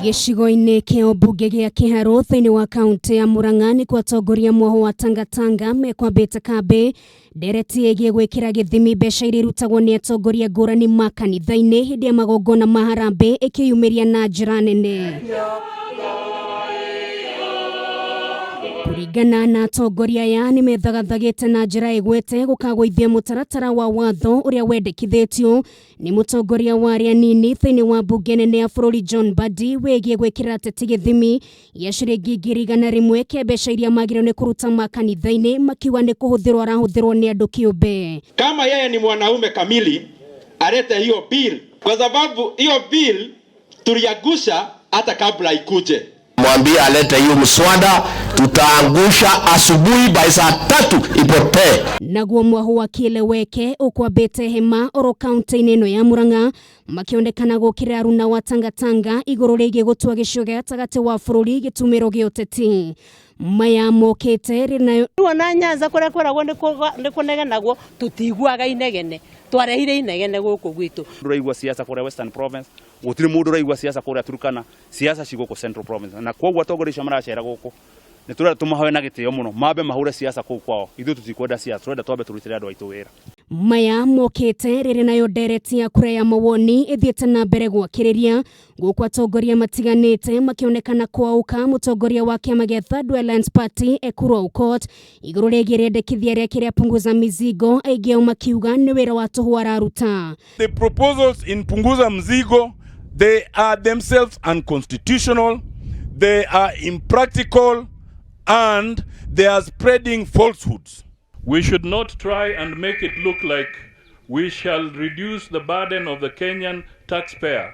Gĩcigo-inĩ kĩa ũmbunge gĩa Kĩharũ thĩinĩ wa kaunti ya Murang'a nĩkuo atongoria mwaho wa Tangatanga mekwambĩte kambĩ ndereti ĩgiĩ gwĩkĩra gĩthimi mbeca iria irutagwo nĩ atongoria ngũrani ma kanitha-inĩ hĩndĩ ya magongona ma harambee ĩkĩyumĩria na njĩra nene. Kũringana na atongoria aya nĩ methagathagĩte na njĩra ĩgwete gũkagũithia mũtaratara wa watho ũrĩa wendekithĩtio nĩ mũtongoria wa arĩa anini thĩinĩ wa mbunge nene ya bũrũri John Mbadi wĩgiĩ gwĩkĩra ateti gĩthimi gĩa ciringi 100,000 kĩa mbeca iria magĩrĩirwo nĩ kũruta makanitha-inĩ makiuga nĩ kũhũthĩrwo arahũthĩrwo nĩ andũ kĩũmbe. Kama yeye ni mwanaume kamili alete hiyo bill, kwa sababu hiyo bill tuliangusha hata kabla ikuje. Mwambie alete hiyo mswada, tutaangusha asubuhi by saa 3 ipotee. Naguo mwahu wa Kieleweke ũkwambĩte hema oro kaunti-inĩ ĩno ya Murang'a makĩonekana gũkĩra aruna wa Tangatanga igũrũ rĩgiĩ gũtua gĩcigo gĩa gatagatĩ wa bũrũri gĩtumĩro gĩa ũteti. Maya mokĩte rĩnayo Ona Nyanza kũrĩa kwĩragwo nĩ kũnegenagwo tũtiguaga inegene, twarehire inegene gũkũ gwitũ. Ndũraigua siasa kũrĩa Western Province, gũtirĩ mũndũ ũraigua siasa kũrĩa Turkana, siasa ci gũkũ Central Province, na koguo atongoria acio maracera gũkũ nĩ tũrenda tũmahoe na gĩtĩo mũno mambe mahũre siasa kũu kwao. Ithuĩ tũtikwenda siasa, tũrenda twambe tũrutĩre andũ aitũ wĩra. Maya mokĩte rĩrĩ nayo ndereti ya kura ya mawoni ĩthiĩte na mbere gwakĩrĩria gũkũ atongoria matiganĩte makĩonekana kwaũka mũtongoria wa kĩama gĩa Third Alliance Party Ekuru Aukot igũrũ rĩgiĩ rĩendekithia rĩake rĩa punguza mizigo, aingĩ ao makiuga nĩ wĩra wa tũhũ araruta. The proposals in Punguza Mzigo, they are themselves unconstitutional, they are impractical, and they are spreading falsehoods. We should not try and make it look like we shall reduce the burden of the Kenyan taxpayer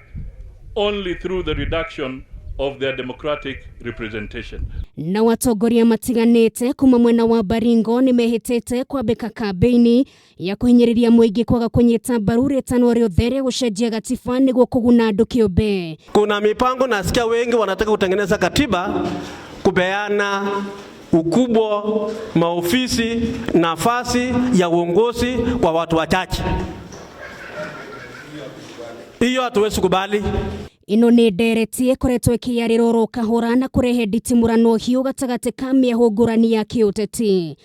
only through the reduction of their democratic representation. Na atongoria matiganĩte kuma mwena wa Baringo nĩ mehĩtĩte kwambĩka kambĩini ya kũhinyĩrĩria mũingĩ kwaga kũnyita mbaru rĩtanwa rĩothe rĩa gũcenjia gatiba nĩguo kũguna andũ kĩũmbe. Kuna mipango nasikia wengi wanataka kutengeneza katiba kupeana ukubwa, maofisi, nafasi ya uongozi kwa watu wachache. Hiyo hatuwezi kubali. Ĩno nĩ ndereti ĩkoretwo ĩkĩarĩrwo oro kahora na kũrehe nditimũrano hiũ gatagatĩ ka mĩahũ ngũrani ya kĩũteti.